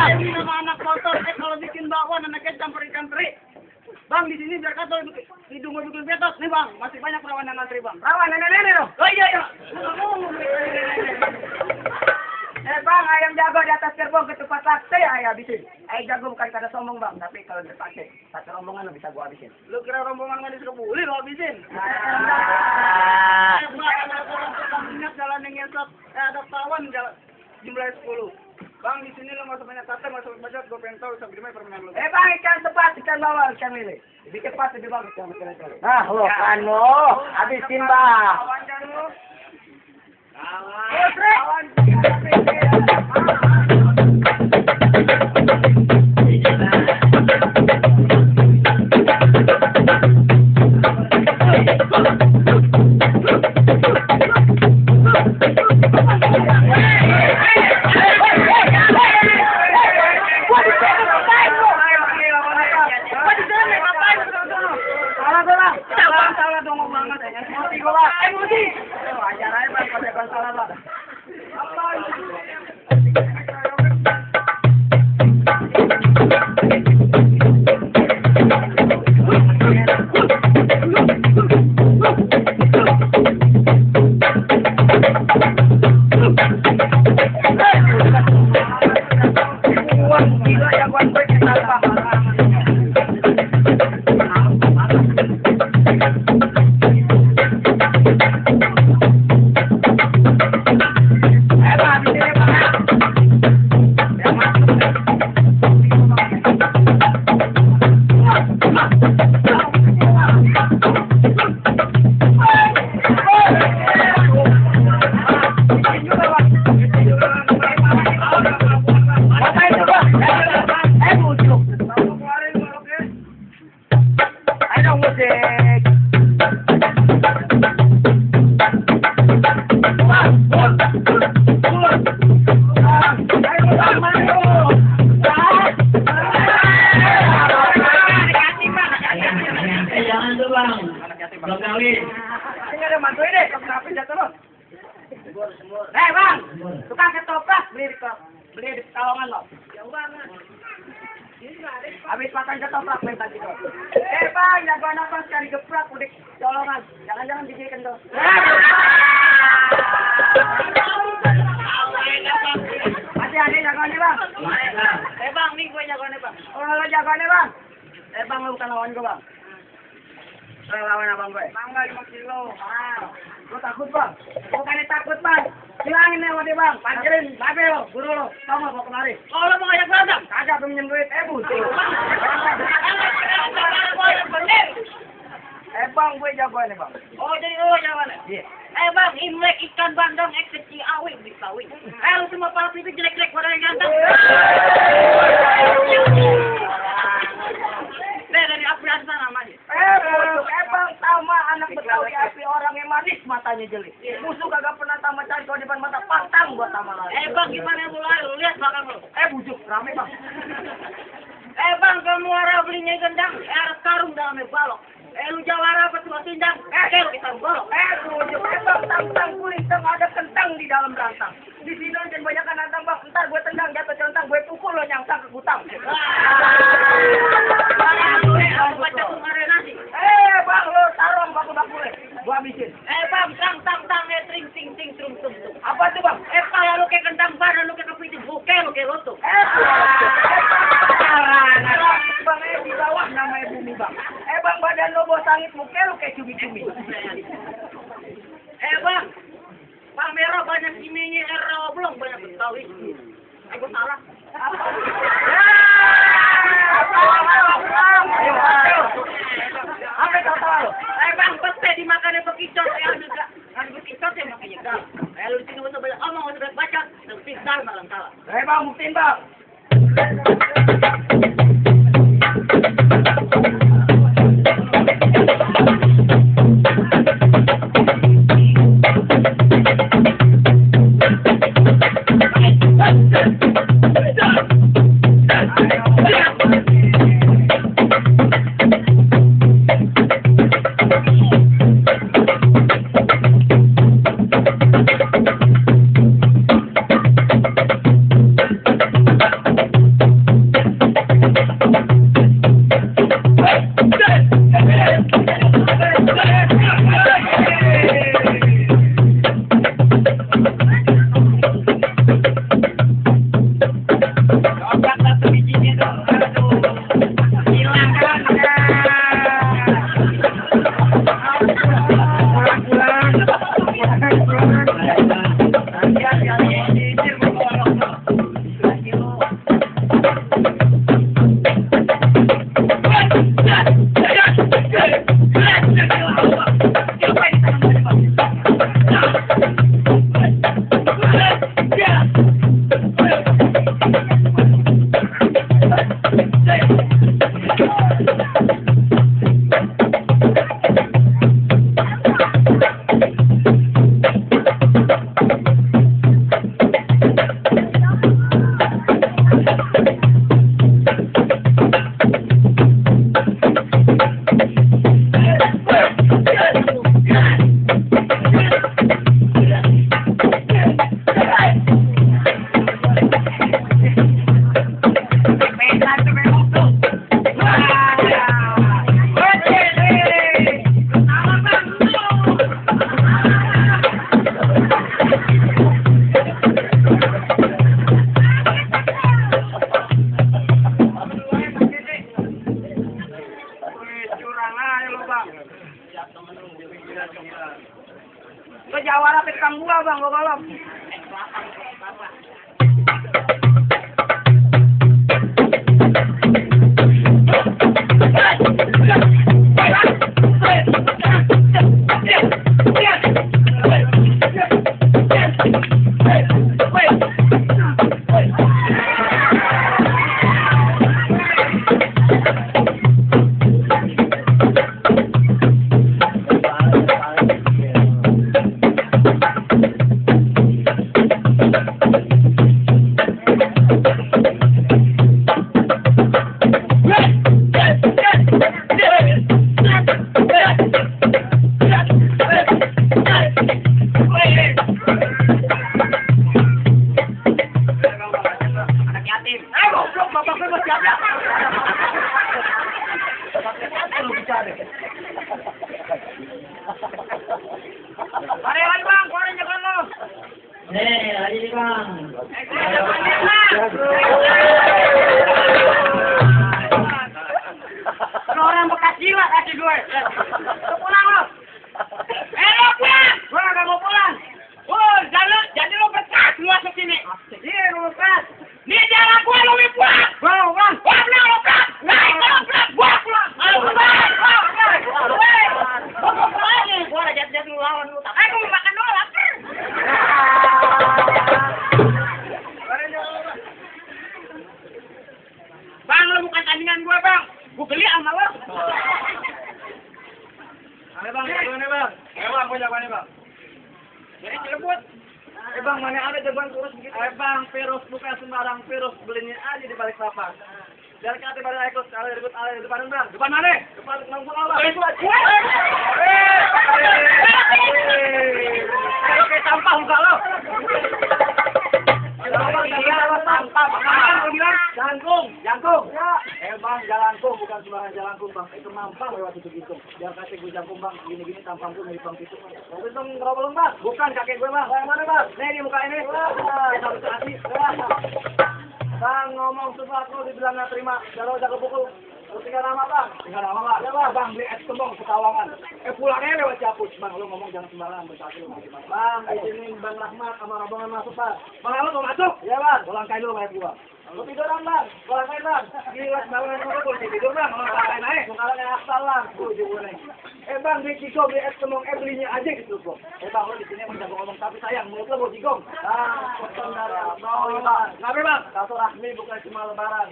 Ini nama anak motor, kalau bikin bakwan anaknya campur ikan teri. Bang, di sini biar kata hidung bikin betot. Nih bang, masih banyak perawan yang ngantri bang. Rawan nenek-nenek dong. Oh iya. Bang, ayam jago di atas gerbong ketupat latte ayah habisin. Ayam jago bukan karena sombong bang, tapi kalau terpakai satu rombongan lo bisa gua habisin. Lu kira rombongan nggak disuruh buli lo habisin? Ingat jalan yang ngesot, ada tawan jumlahnya 10. Bang, di sini lo nggak usah banyak kata, nggak usah banyak, gue pengen tahu sampai di mana permainan lo. Bang, ikan tepat, ikan bawal, ikan lele. Lebih cepat, lebih bagus yang lele. Nah, lo kan lo, habisin bang. Kawan jangan lo. Salah dong banget ya. Emosi gue lah. Emosi. Wajar aja bang, kalau salah bang. Bang, tukang ketoprak beli di Kalongan lo. Habis makan ketoprak minta gitu. Bang, jagoan apa sekali geprak udah colongan. Jangan-jangan dijadikan tuh. Masih ada jagoannya bang. Bang, nih gue jagoannya bang. Oh, lo jagoannya bang. Bang, lo bukan lawan gue bang. Lawan abang gue. Mangga 5 kilo. Lo takut bang? Bukannya takut bang. Bilangin nih sama dia bang. Pancerin, babe lo, guru lo. Tau gak mau kemari? Oh, lo mau ngajak berantem? Kagak pinjem duit, butuh. Bang, gue jagoan nih bang. Oh, jadi lo jagoannya? Iya. Bang, Imlek ikan bandeng ekspedisi awing di Sawing. Lu semua papi itu jelek-jelek pada yang ganteng. Dari api asal namanya. Bang, sama anak Betawi api orang yang manis matanya jeli. Musuh kagak pernah tambah cari kau depan mata pantang buat tambah lagi. Bang, gimana mulai? Lu lihat belakang lu. Bujuk, rame bang. Bang, kamu arah belinya gendang, karung dalamnya balok. Lu jawara apa tuh tindang? Lu kita golok. Bujuk, bang, tang kuling, ada kentang di dalam rantang. Di sini jangan banyakan nantang bang, ntar gue tendang jatuh centang, gue pukul lo nyangsang ke gutang. Bang, lo taruh baku-baku gua habisin. Bang, tang, tring, ting, trum. Apa tuh bang? Pala lu kayak kentang badan, lu kayak kepiting, buke lu kayak loto. Bang, di bawah namanya bumi bang. Bang, badan lo bos sangit, muka lu kayak cumi-cumi. Bang, Merah banyak iminya, belum banyak Betawi. Gue salah. Apa kata lo? Bang, pete dimakannya bekicot, juga. Kan bekicot ya makanya gal. Lu di sini usah banyak omong, usah banyak baca, dan pisah malam salah. Bang, buktiin bang. Ke Jawa tapi kang gua bang, gua balap. Orang bekas jiwa kasih gue. Pulang lo. Lo pulang. Gue gak mau pulang. Jadi lo bekas masuk sini. Iya lo bekas. Ini jalan gue lo pulang. Gue mau pulang. Gue pulang lo bekas. Gue pulang. Gue udah jatuh lu lawan lu. Aku mau makan dulu lapar. Bang, lo bukan tandingan gue bang. Gue beli sama lo. Ayo bang, jagoannya bang. Ayo bang, gue jagoannya bang. Jadi Cilebut. Bang, mana ada jagoan kurus begitu? Bang, virus bukan sembarang virus, belinya aja di balik papan. Jangan kata pada ikut, kalau ribut ala di depan bang. Depan mana? Depan nangkul bang. Itu aja. Kayak sampah muka lo. Jangkung. Bang, jalangkung bukan sembarang jalangkung bang. Itu mampang lewat itu gitu. Jangan kata gue jangkung bang. Gini-gini tampang gue mirip bang itu. Itu dong ngerobol bang. Bukan kakek gue bang. Yang mana bang? Nih di muka ini. Satu hati. Bang ngomong sesuatu dibilang nggak terima. Kalau udah kepukul. Tinggal nama bang. Tinggal nama bang. Ya bang, beli es kembang Sekawangan. Pulangnya lewat Ciapus. Bang, lu ngomong jangan sembarangan bersatu lu. Bang, izinin Bang Rahmat sama rombongan masuk bang. Bang, lu mau masuk? Iya bang. Pulang kain dulu bayar gua. Lu tiduran bang. Pulang kain bang. Gila sembarangan lu boleh tidur bang. Kalau kain naik, kalau kain asal lang. Bang, beli cigong, beli es kembang, belinya aja gitu kok. Bang, lu di sini emang jago ngomong tapi sayang mulut lu mau cigong. Potong dari bang. Ngapain bang? Satu rahmi bukan cuma lebaran.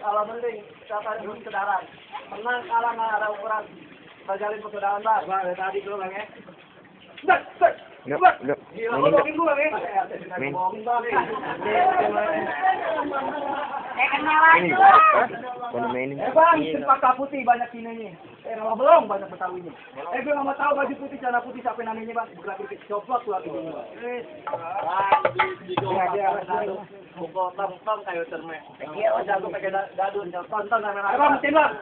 Kalau penting, siapa yang belum kedaran. Menang kalah nggak ada ukuran. Bajalin persaudaraan bang. Bang, dari tadi dulu bang ya. Gila, lo bohongin gue bang ya. Bohongin bang. Ini Bang, sepaka putih banyak kinenya. Kalau belum banyak betawinya. Gue nggak mau tahu baju putih, celana putih siapa namanya bang. Bukan putih, coklat tuh lagi dulu. Pukul tong kayu cermek. Iya, jago pakai dadun, tonton sama Ayo bang, mesin bang.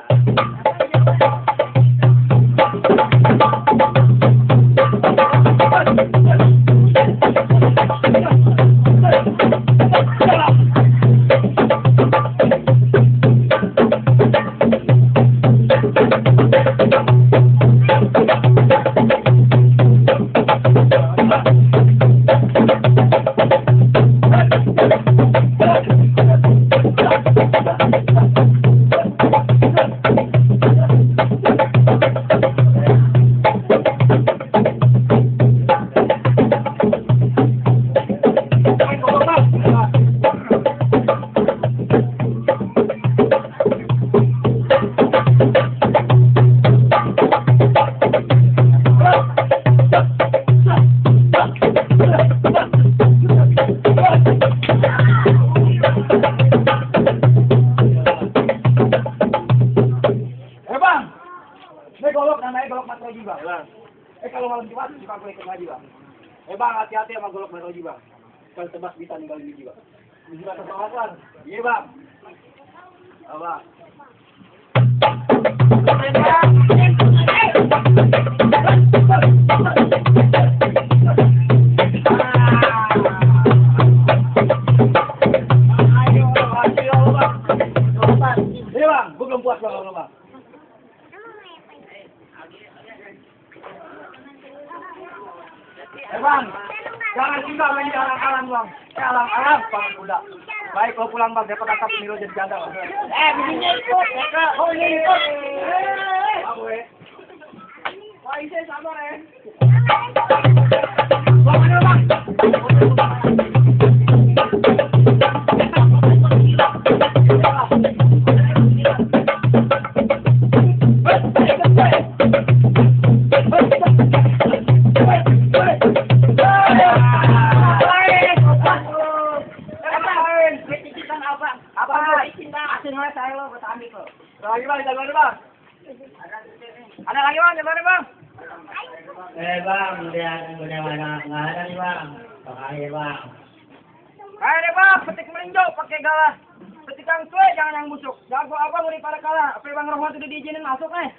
Roji bang. Kalau malam Jumat suka gue ikut ngaji bang. Bang, hati-hati sama golok Roji bang. Kalau tebas bisa ninggalin biji bang. Biji bang terpawasan. Iya bang. Bang. Iya bang, gue belum puas bang, belum bang. Bang, jangan juga main di alang-alang bang. Alang-alang bang kuda. Baik kalau pulang bang, dapat atap Milo jadi janda bang. Bijinya ikut, ya. Oh, ini ikut. Aku Wah, saya sabar ya. Bang, mana bang? Lagi bang, jalan bang. Ada lagi bang, jalan bang. Bang, udah mana nggak ada nih bang. Makanya bang. Ayo deh bang, petik melinjo pakai galah. Petik yang cuek, jangan yang busuk. Jago abang udah pada kalah. Apa bang Rohmat udah diizinin masuk nih?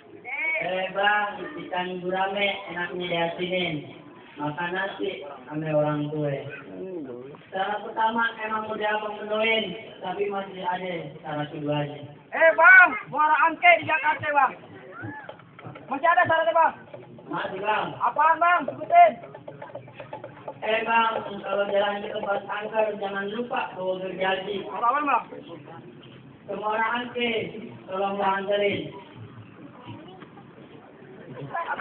Bang, ikan gurame enaknya diasinin. Makan nasi sama orang tua. Cara pertama emang udah abang menuin, tapi masih ada cara keduanya. Bang, muara angke di Jakarta bang. Masih ada syaratnya bang? Masih bang. Apaan bang? Sebutin. Bang, kalau jalan ke tempat angker jangan lupa bawa gergaji. Apaan bang? Semua orang angke, tolong anterin.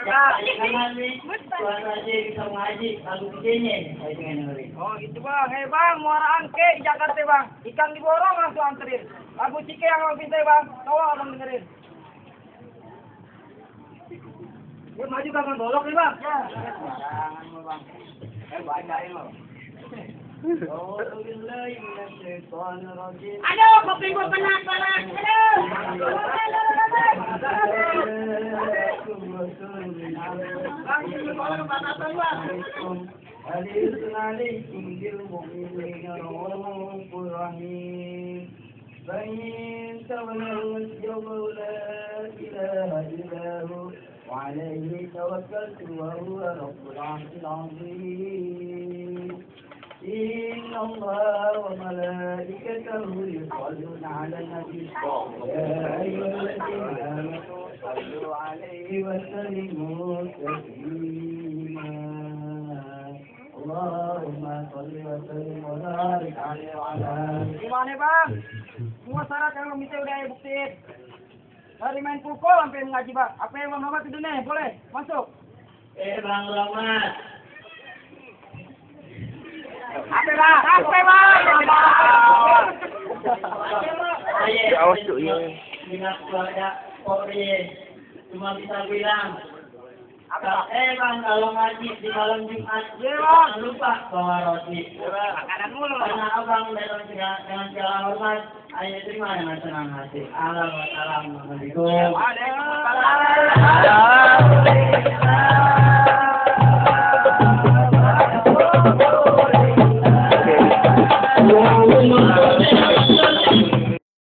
Jangan nih, Tuhan aja bisa ngaji, lagu gedenya. Saya pengen dengerin. Oh gitu bang. Bang, muara angke di Jakarta bang. Ikan diborong langsung anterin. Lagu Cike yang mau pintai bang. Tolong abang dengerin. Dia maju kangen bolok nih bang. Ya. Jangan bang. Bacain lo. Aduh, kopi gua panas. وعليه توكلت وهو رب العرش العظيم إن الله وملائكته يصلون على النبي يا أيها الذين آمنوا صلوا عليه وسلموا تسليما اللهم صل وسلم وبارك عليه وعلى آله. Gimana bang? Semua syarat yang minta udah buktiin. Dari main pukul sampai mengaji bang. Apa yang Bang Rahmat itu nih? Boleh masuk. Bang Rahmat. Apa bang? Apa bang? Awas tuh ya. Minat keluarga Polri cuma bisa bilang. Bang, kalau ngaji di malam Jumat, jangan lupa bawa roti. Makanan mulu. Karena abang dengan segala hormat, ayo terima dengan senang hati. Assalamualaikum. Waalaikumsalam.